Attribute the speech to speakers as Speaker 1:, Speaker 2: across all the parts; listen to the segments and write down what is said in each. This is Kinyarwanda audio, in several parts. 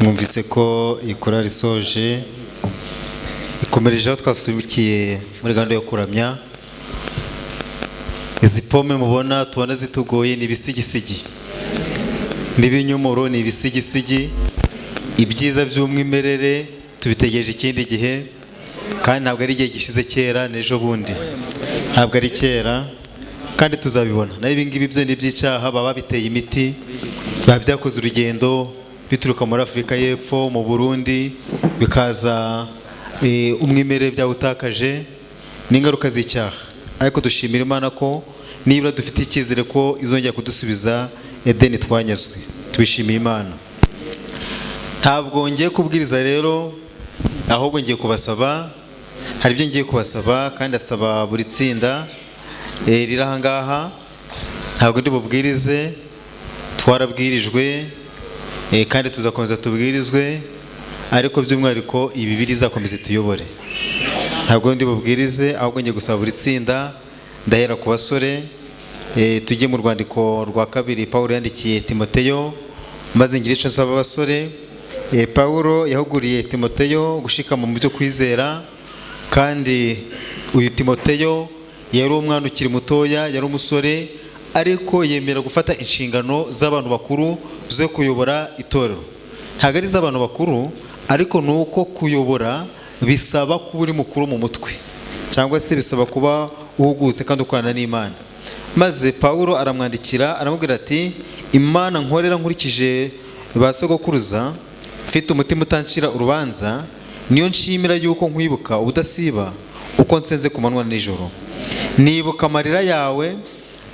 Speaker 1: Mwumvise ko iyi korali isoje, ikomereje aho twasubikiye muri gahunda yo kuramya. Izi pome mubona tubona zitugoye ni ibisigisigi, n'ibinyomoro ni ibisigisigi. Ibyiza by'umwimerere tubitegereje ikindi gihe, kandi ntabwo ari igihe gishize kera, n'ejo bundi ntabwo ari kera, kandi tuzabibona. Naho ibi ngibi byo ni iby'icyaha, baba biteye imiti, biba byakoze urugendo bituruka muri Afurika y'Epfo, mu Burundi, bikaza umwimerere byawutakaje, n'ingaruka z'icyaha. Ariko dushimira Imana ko nibura dufite icyizere ko izongera kudusubiza Edeni twanyazwe. Tubishimiye Imana. Ntabwo ngiye kubwiriza rero, ahubwo ngiye kubasaba, hari ibyo ngiye kubasaba, kandi asaba buri tsinda riri aha ngaha. Ntabwo ndi bubwirize, twarabwirijwe, kandi tuzakomeza tubwirizwe, ariko by'umwihariko ibi biri izakomeza tuyobore. Ntabwo ndi bubwirize, ahubwo ngiye gusaba buri tsinda. Ndahera ku basore, tujye mu rwandiko rwa kabiri Pawulo yandikiye Timoteyo, maze ngire icyo nsaba abasore. Pawulo yahuguriye Timoteyo gushikama mu byo kwizera, kandi uyu Timoteyo yari umwana ukiri mutoya, yari umusore, ariko yemera gufata inshingano z'abantu bakuru zo kuyobora itorero. Ntabwo ari iz'abantu bakuru, ariko ni uko kuyobora bisaba kuba uri mukuru mu mutwe, cyangwa se bisaba kuba uhugutse kandi ukorana n'Imana. Maze Pawulo aramwandikira aramubwira ati: "Imana nkorera nkurikije ba sogokuruza, mfite umutima utancira urubanza, niyo nshimira yuko nkwibuka ubudasiba uko nsenze ku manywa nijoro. Nibuka amarira yawe,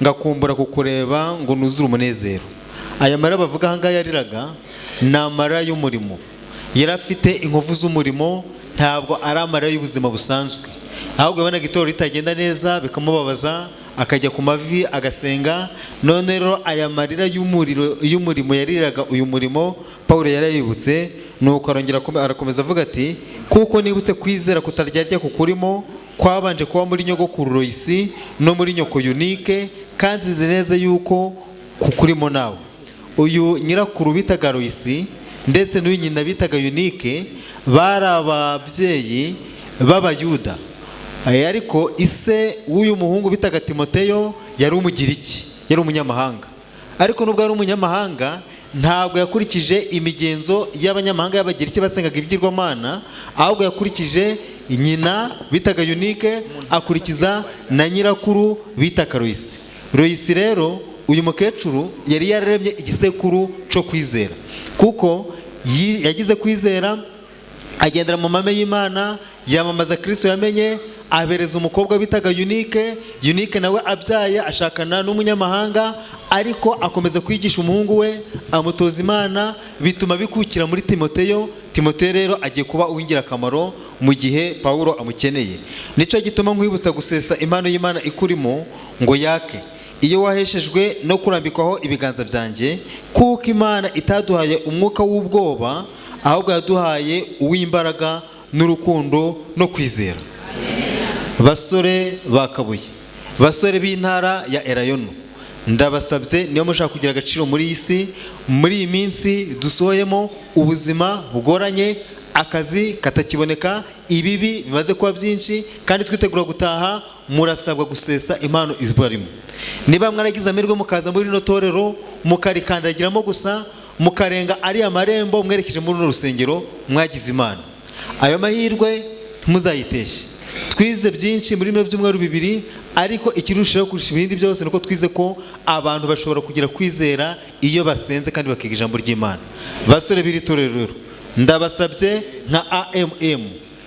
Speaker 1: ngakumbura kukureba ngo nuzure umunezero." Aya marira bavuga aha ngaha yariraga ni amarira y'umurimo. Yari afite inkovu z'umurimo, ntabwo ari amarira y'ubuzima busanzwe, ahubwo yabonaga itorero ritagenda neza bikamubabaza, akajya ku mavi agasenga. None rero aya marira y'umuriro y'umurimo yariraga uyu murimo, Pawulo yarayibutse. Nuko arongera arakomeza avuga ati: "Kuko nibutse kwizera kutaryarya kukurimo, kwabanje kuba muri nyogokuru Loyisi no muri nyoko Yunike, kandi nzi neza yuko kukurimo nawe." Uyu nyirakuru bitaga Loyisi ndetse n'uyu nyina bitaga Yunike bari ababyeyi b'Abayuda, ariko ise w'uyu muhungu bitaga Timoteyo yari Umugiriki, yari umunyamahanga. Ariko nubwo yari umunyamahanga, ntabwo yakurikije imigenzo y'abanyamahanga y'Abagiriki basengaga ibigirwamana, ahubwo yakurikije nyina bitaga Yunike, akurikiza na nyirakuru bitaga Loyisi. Loyisi rero, uyu mukecuru yari yararemye igisekuru cyo kwizera, kuko yagize kwizera, agendera mu mame y'Imana, yamamaza Kristo yamenye, abereza umukobwa bitaga Yunike. Yunike nawe abyaye ashakana n'umunyamahanga, ariko akomeza kwigisha umuhungu we, amutoza Imana, bituma bikukira muri Timoteyo. Timoteyo rero agiye kuba uw'ingirakamaro mu gihe Pawulo amukeneye. "Nicyo gituma nkwibutsa gusesa impano y'Imana ikurimo ngo yake, iyo waheshejwe no kurambikwaho ibiganza byanjye. Kuko Imana itaduhaye umwuka w'ubwoba, ahubwo yaduhaye uw'imbaraga n'urukundo no kwizera." Basore ba Kabuye, basore b'intara ya Elayono, ndabasabye, niyo mushaka kugira agaciro muri iyi si, muri iyi minsi dusohoyemo ubuzima bugoranye, akazi katakiboneka, ibibi bimaze kuba byinshi, kandi twitegura gutaha, murasabwa gusesa impano ibarimo. Niba mwaragize amahirwe mukaza muri rino torero, mukarikandagiramo gusa, mukarenga ariya marembo mwerekeje muri runo rusengero, mwagize Imana. Ayo mahirwe ntimuzayiteshe. Twize byinshi muri bino byumweru 2, ariko ikirushaho kurusha ibindi byose ni uko twize ko abantu bashobora kugira kwizera iyo basenze kandi bakiga ijambo ry'Imana. Basore b'iri torero rero, ndabasabye nka AMM.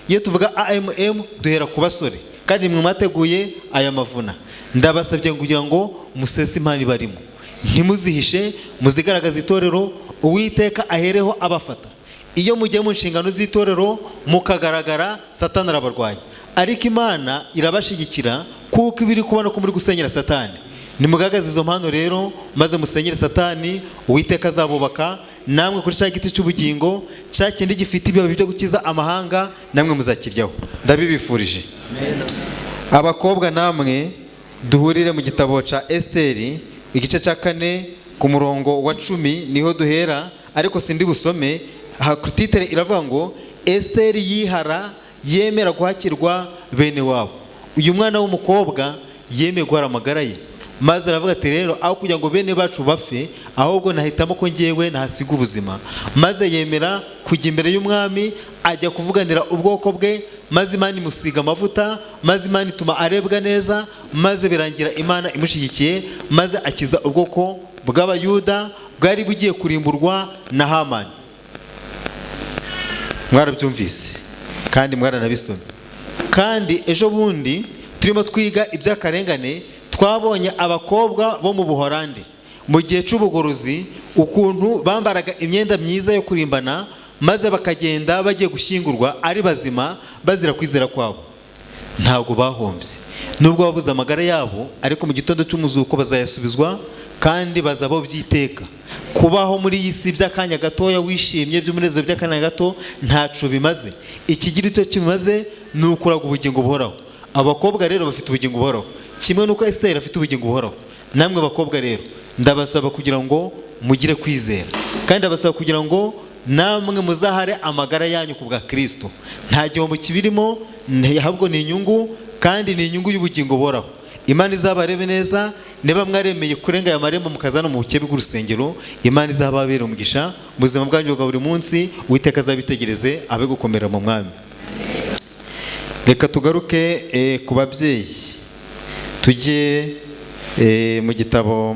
Speaker 1: Iyo tuvuga AMM duhera ku basore, kandi mwe mwateguye aya mavuna. Ndabasabye kugira ngo musese impano ibarimo, ntimuzihishe, muzigaragaze itorero, Uwiteka ahereho abafata. Iyo mugiye mu nshingano z'itorero mukagaragara, Satani arabarwanya, ariko Imana irabashyigikira, kuko iba iri kubona ko muri gusenyera Satani. Nimugaragaze izo mpano rero, maze musenyere Satani. Uwiteka azabubaka namwe kuri cya giti cy'ubugingo, cya kindi gifite ibibabi byo gukiza amahanga, namwe muzakiryaho. Ndabibifurije. Abakobwa namwe, duhurire mu gitabo cya Esiteri, igice cya 4, ku murongo wa 10 niho duhera, ariko sindi busome. Titre iravuga ngo Esiteri yihara yemera guhakirwa bene wabo. Uyu mwana w'umukobwa yemeye guhara amagara ye, maze aravuga ati rero aho kugira ngo bene bacu bapfe, ahubwo nahitamo ko ngewe nahasiga ubuzima. Maze yemera kujya imbere y'umwami, ajya kuvuganira ubwoko bwe, maze Imana imusiga amavuta, maze Imana ituma arebwa neza, maze birangira Imana imushyigikiye, maze akiza ubwoko bw'Abayuda bwari bugiye kurimburwa na Hamani. Mwarabyumvise kandi mwaranabisomye. Kandi ejo bundi turimo twiga iby'akarengane, twabonye abakobwa bo mu Buholandi mu gihe cy'ubugorozi ukuntu bambaraga imyenda myiza yo kurimbana, maze bakagenda bagiye gushyingurwa ari bazima bazira kwizera kwabo. Ntabwo bahombye nubwo babuze amagara yabo, ariko mu gitondo cy'umuzuko bazayasubizwa kandi bazabaho by'iteka. Kubaho muri iyi si by'akanya gatoya wishimye by'umunezero by'akanya gato ntaco bimaze. Ikigira icyo kimaze ni ukuraga ubugingo buhoraho. Abakobwa rero bafite ubugingo buhoraho, kimwe n'uko Esiteri afite ubugingo buhoraho. Namwe bakobwa rero ndabasaba kugira ngo mugire kwizera, kandi ndabasaba kugira ngo namwe muzahare amagara yanyu ku bwa Kristo. Nta gihombo kibirimo, ahubwo ni inyungu, kandi ni inyungu y'ubugingo buhoraho. Imana izabarebe neza. Niba mwaremeye kurenga aya marembo mukazana mu bukebe bw'urusengero, Imana izababera umugisha mu buzima bwanyu bwa buri munsi. Uwiteka azabitegereze abe gukomera mu mwami. Reka tugaruke ku babyeyi, tujye mu gitabo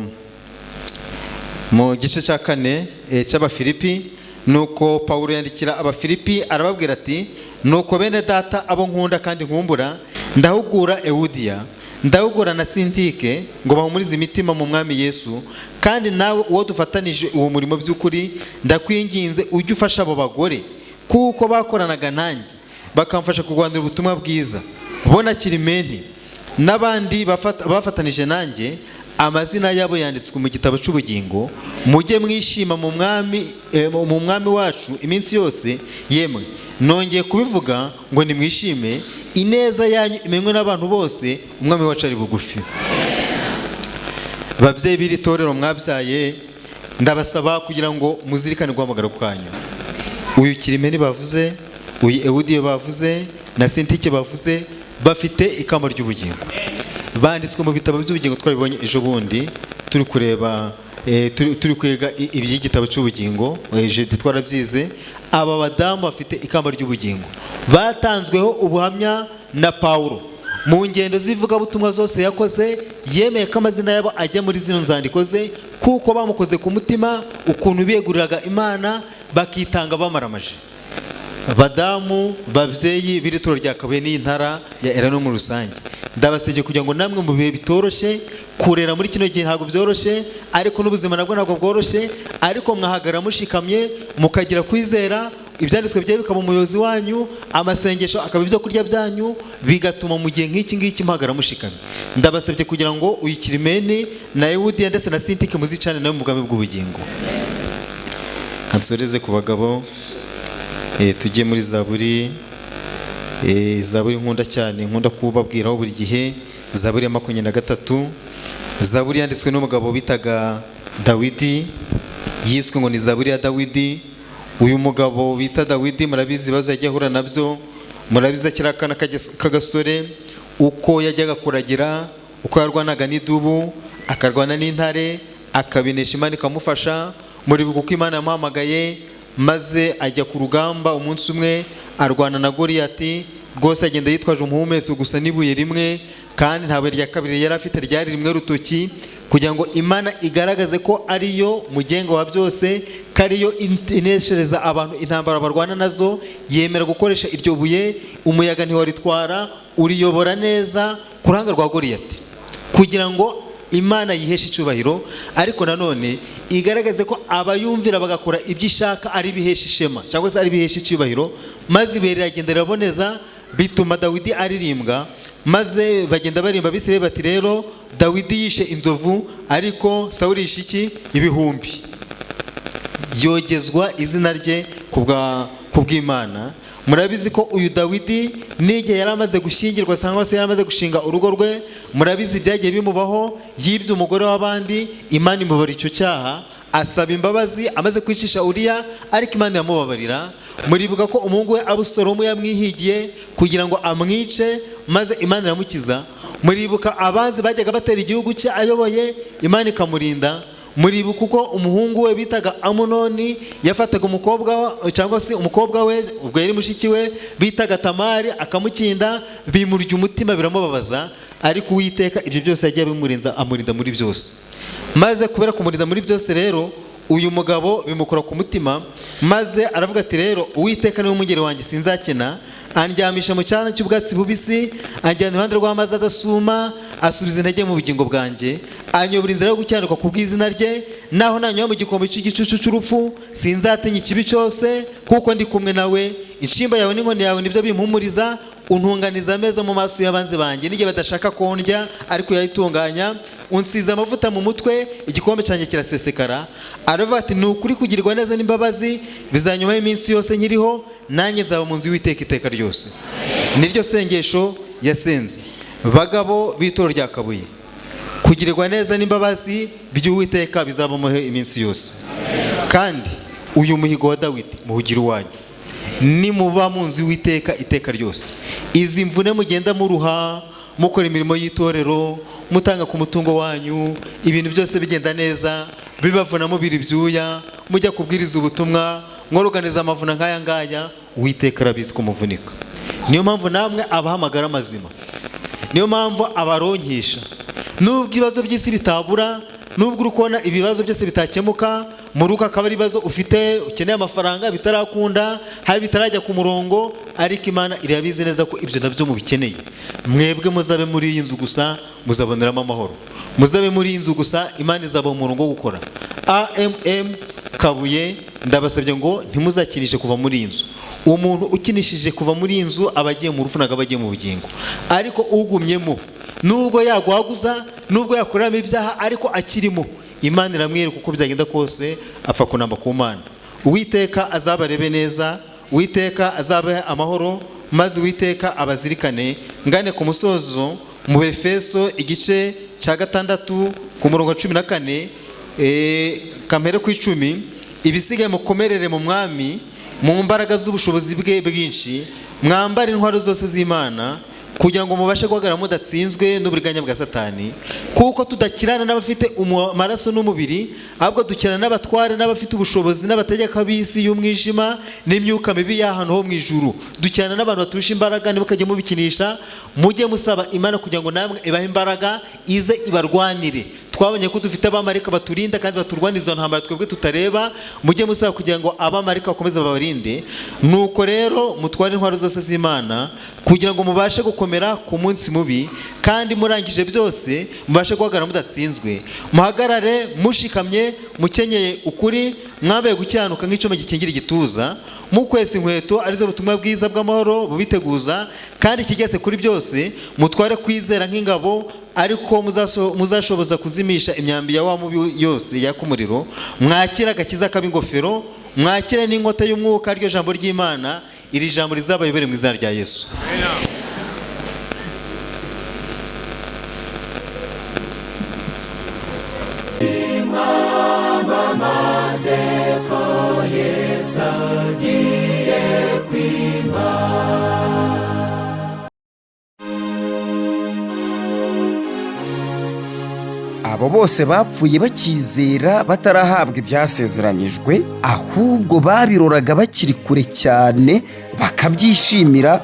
Speaker 1: mu gice cya 4 cy'Abafilipi. Nuko Pawulo yandikira Abafilipi arababwira ati nuko bene data abo nkunda kandi nkumbura, ndahugura Ewudiya, ndahugura na Sintike ngo bahumurize imitima mu mwami Yesu. Kandi nawe uwo dufatanije uwo murimo by'ukuri, ndakwinginze ujye ufasha abo bagore, kuko bakoranaga nanjye bakamfasha kurwanira ubutumwa bwiza, bo na Kirimenti n'abandi bafatanije nanjye, amazina yabo yanditswe mu gitabo cy'ubugingo. Mujye mwishima mu mwami wacu iminsi yose. Yemwe nongeye kubivuga ngo nimwishime, ineza yanyu imenywe n'abantu bose, umwami wacu ari bugufi. Babyeyi b'iri torero mwabyaye, ndabasaba kugira ngo muzirikane guhamagara kwanyu. Uyu Kirimeni bavuze, uyu Ewudiyo bavuze, na Sintike bavuze, bafite ikamba ry'ubugingo, banditswe mu bitabo by'ubugingo. Twabibonye ejo bundi turi kureba turi kwiga iby'igitabo cy'ubugingo, twarabyize. Aba badamu bafite ikamba ry'ubugingo, batanzweho ubuhamya na Pawulo mu ngendo z'ivugabutumwa zose yakoze. Yemeye ko amazina yabo ajya muri zino nzandiko ze, kuko bamukoze ku mutima ukuntu biyeguriraga Imana bakitanga bamaramaje. Badamu babyeyi b'iri torero rya Kabuye n'intara ya Erano muri rusange, ndabasabye kugira ngo namwe mu bihe bitoroshye, kurera muri kino gihe ntabwo byoroshye, ariko n'ubuzima nabwo ntabwo bworoshye, ariko mwahagarara mushikamye mukagira kwizera, ibyanditswe byawe bikaba umuyobozi wanyu, amasengesho akaba ibyo kurya byanyu, bigatuma mu gihe nk'iki ngiki muhagarara mushikamye. Ndabasabye kugira ngo uyu Kirimeni na Ewudiya ndetse na Sintike muzicane nawe mu bwami bw'ubugingo. Kansoreze ku bagabo, tujye muri Zaburi. Zaburi nkunda cyane, nkunda kubabwiraho buri gihe, Zaburi ya 23. Zaburi yanditswe n'umugabo bitaga Dawidi, yiswe ngo ni Zaburi ya Dawidi. Uyu mugabo bita Dawidi murabizi ibibazo yagiye ahura nabyo, murabizi akiri akana k'agasore uko yajyaga kuragira, uko yarwanaga n'idubu, akarwana n'intare, akabinesha Imana ikamufasha. Muribuka uko Imana yamuhamagaye maze ajya ku rugamba umunsi umwe arwana na Goliyati, rwose agenda yitwaje umuhumetso gusa n'ibuye rimwe, kandi nta buye rya kabiri yari afite, ryari rimwe rutoki, kugira ngo Imana igaragaze ko ariyo mugenga wa byose, ko ariyo ineshereza abantu intambara barwana nazo. Yemera gukoresha iryo buye, umuyaga ntiwaritwara, uriyobora neza ku ruhanga rwa Goliyati, kugira ngo Imana yiheshe icyubahiro, ariko nanone igaragaze ko abayumvira bagakora ibyo ishaka ari bihesha ishema cyangwa se ari bihesha icyubahiro. Maze ibuye riragenda riraboneza, bituma Dawidi aririmbwa. Maze bagenda barimba Abisirayeli bati rero Dawidi yishe inzovu, ariko Sawuli yishe iki? Ibihumbi. Yogezwa izina rye ku bw'Imana. Murabizi ko uyu Dawidi n'igihe yari amaze gushyingirwa cyangwa se yari amaze gushinga urugo rwe, murabizi byagiye bimubaho, yibye umugore w'abandi, Imana imubara icyo cyaha, Asaba imbabazi amaze kwicisha Uriya, ariko Imana iramubabarira. Muribuka ko umuhungu we Abusalomu yamwihigiye kugira ngo amwice, maze Imana iramukiza. Muribuka abanzi bajyaga batera igihugu cye ayoboye, Imana ikamurinda. Muribuka uko umuhungu we bitaga Amunoni yafataga umukobwa cyangwa se umukobwa we, ubwo yari mushiki we bitaga Tamari, akamukinda, bimurya umutima biramubabaza, ariko Uwiteka ibyo byose yagiye abimurinda, amurinda muri byose. Maze kubera kumurinda muri byose rero, uyu mugabo bimukora ku mutima, maze aravuga ati rero Uwiteka niwe mungeri wanjye sinzakena, andyamisha mu cyana cy'ubwatsi bubisi, anjyana iruhande rw'amazi adasuma, asubiza intege mu bugingo bwanjye, anyobora inzira yo gukiranuka ku bw'izina rye. Naho nanyura mu gikombe cy'igicucu cy'urupfu sinzatinya ikibi cyose, kuko ndi kumwe nawe. Inshimba yawe n'inkoni yawe nibyo bimpumuriza, untunganiza ameza mu maso y'abanzi banjye, n'igihe badashaka kondya ariko yayitunganya. Unsiza amavuta mu mutwe, igikombe cyanjye kirasesekara. Aravuga ati ni ukuri kugirirwa neza n'imbabazi bizanyuma y'iminsi yose nkiriho, nanjye nzaba mu nzu y'Uwiteka iteka ryose. Niryo sengesho yasenze. Bagabo b'itorero rya Kabuye, kugirirwa neza n'imbabazi by'Uwiteka bizabamuhe iminsi yose. Kandi uyu muhigo wa Dawidi muhugira uwanyu, nimuba mu nzu y'Uwiteka iteka ryose. Izi mvune mugenda muruha, mukora imirimo y'itorero, mutanga ku mutungo wanyu, ibintu byose bigenda neza, bibavuna mubira ibyuya, mujya kubwiriza ubutumwa, mworoganiza amavuna nk'aya ngaya, Uwiteka arabizi kumuvunika. Niyo mpamvu namwe abahamagara amazima, niyo mpamvu abaronkisha. Nubwo ibibazo by'isi bitabura, nubwo uri kubona ibibazo byose bitakemuka, mu rugo akaba ari ibibazo ufite, ukeneye amafaranga bitarakunda, hari bitarajya ku murongo, ariko Imana irabizi neza ko ibyo nabyo mubikeneye. Mwebwe muzabe muri iyi nzu gusa, muzaboneramo amahoro. Muzabe muri iyi nzu gusa, Imana izaba umurongo wo gukora. AMM Kabuye, ndabasabye ngo ntimuzakinishe kuva muri iyi nzu. Umuntu ukinishije kuva muri iyi nzu aba agiye mu rupfu, ntabwo aba agiye mu bugingo. Ariko ugumyemo, nubwo yagwaguza, nubwo yakoreramo ibyaha, ariko akirimo, Imana iramwereka uko byagenda kose, apfa kunamba ku Mana. Uwiteka azabarebe neza, Uwiteka azabahe amahoro, maze Uwiteka abazirikane. Ngane ku musozo mu Efeso igice cya 6 ku murongo 14, kampere ku 10, ibisigaye mukomerere mu Mwami mu mbaraga z'ubushobozi bwe bwinshi, mwambare intwaro zose z'Imana kugira ngo mubashe guhagarara mudatsinzwe n'uburiganya bwa Satani. Kuko tudakirana n'abafite amaraso n'umubiri, ahubwo dukirana n'abatware n'abafite ubushobozi n'abategeka b'isi y'umwijima n'imyuka mibi y'ahantu ho mu ijuru. Dukirana n'abantu baturusha imbaraga, ntibukajye mubikinisha, mujye musaba Imana kugira ngo namwe ibahe imbaraga, ize ibarwanire. Twabonye ko dufite abamarika baturinda kandi baturwaniza ntambara twebwe tutareba, mujye musaba kugira ngo abamarika bakomeze babarinde. Nuko rero mutware intwaro zose z'Imana kugira ngo mubashe gukomera ku munsi mubi, kandi murangije byose mubashe guhagarara mudatsinzwe. Muhagarare mushikamye, mukenyeye ukuri, mwambaye gukiranuka nk'icyuma gikingira igituza, mukwesa inkweto arizo butumwa bwiza bw'amahoro bubiteguza, kandi ikigetse kuri byose mutware kwizera nk'ingabo, ariko muzashoboza kuzimisha imyambi ya wa mubi yose yaka umuriro. Mwakira agakiza k'ab'ingofero, mwakire n'inkota y'umwuka, ryo jambo ry'Imana. Iri jambo rizabayobere mu izina rya Yesu.
Speaker 2: Abo bose bapfuye bakizera batarahabwa ibyasezeranyijwe, ahubwo babiroraga bakiri kure cyane bakabyishimira.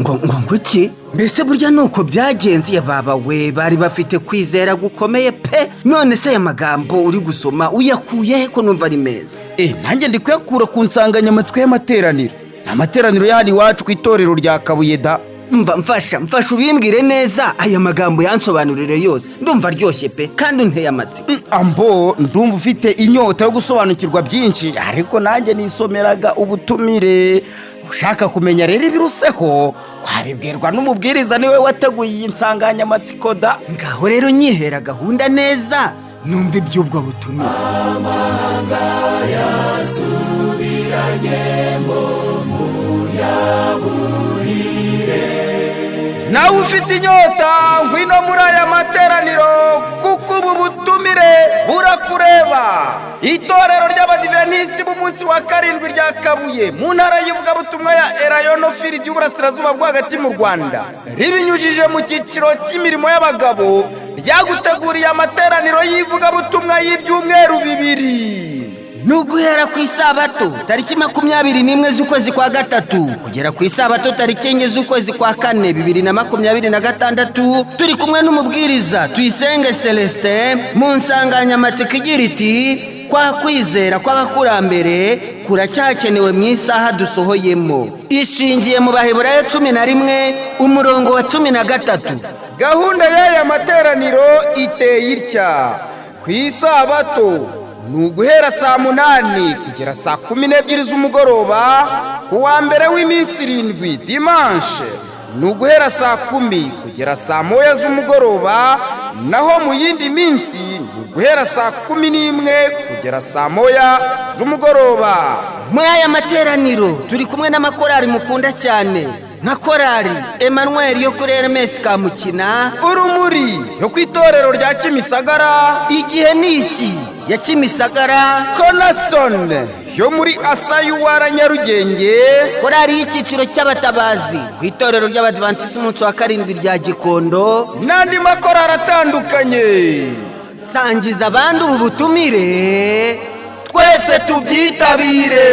Speaker 3: Ngo ngo nguki mbese burya nuko byagenze? Baba we bari bafite kwizera gukomeye pe. None se aya magambo uri gusoma uyakuye he ko numva ari meza?
Speaker 2: Nanjye ndi kuyakura ku nsanganyamatsiko y'amateraniro, amateraniro y'ahano iwacu ku itorero rya Kabuye da.
Speaker 3: Mfasha ubimbwire neza, aya magambo yansobanurire yose, ndumva aryoshye pe kandi unteye amatsiko.
Speaker 2: Ambo ndumva ufite inyota yo gusobanukirwa byinshi, ariko nanjye nisomeraga ubutumire. Ushaka kumenya rero ibiruseho wabibwirwa n'umubwiriza, niwe wateguye iyi nsanganyamatsiko da.
Speaker 3: Ngaho rero nyihera gahunda neza numva iby'ubwo butumire.
Speaker 4: Amahanga yasubiranyemo muyaburire.
Speaker 2: Nawe ufite inyota ngwino muri aya materaniro, kuko ubu butumire Ubutumire burakureba. Itorero ry'Abadiventisiti b'umunsi wa karindwi rya Kabuye mu ntara y'ivugabutumwa ya Elayono Field y'Uburasirazuba bwo hagati mu Rwanda, ribinyujije mu cyiciro cy'imirimo y'abagabo, ryaguteguriye amateraniro y'ivugabutumwa y'ibyumweru 2.
Speaker 3: Ni uguhera ku isabato tariki 21 z'ukwezi kwa gatatu kugera ku isabato tariki 4 z'ukwezi kwa kane 2026, turi kumwe n'umubwiriza Tuyisenge Celestin mu nsanganyamatsiko igira iti: "Kwa kwizera kw'abakurambere kuracyakenewe mu isaha dusohoyemo", ishingiye mu Baheburayo 11 umurongo wa 13.
Speaker 2: Gahunda y'aya materaniro iteye itya: ku isabato ni uguhera saa 8 kugera saa 12 z'umugoroba. Ku wa mbere w'iminsi 7, dimanche, ni uguhera saa 10 kugera saa 1 z'umugoroba, naho mu yindi minsi ni uguhera saa 11 kugera saa 1 z'umugoroba.
Speaker 3: Muri aya materaniro turi kumwe n'amakorari mukunda cyane, nka korari Emmanuel yo kuri RMS Kamukina,
Speaker 2: Urumuri yo ku itorero rya Kimisagara,
Speaker 3: Igihe ni iki ya Kimisagara,
Speaker 2: Cornerstone yo muri Asayuwara Nyarugenge,
Speaker 3: korari y'icyiciro cy'abatabazi ku itorero ry'Abadivantisiti umunsi wa karindwi rya Gikondo,
Speaker 2: n'andi makorari atandukanye.
Speaker 3: Sangiza abandi ubu butumire,
Speaker 2: twese tubyitabire.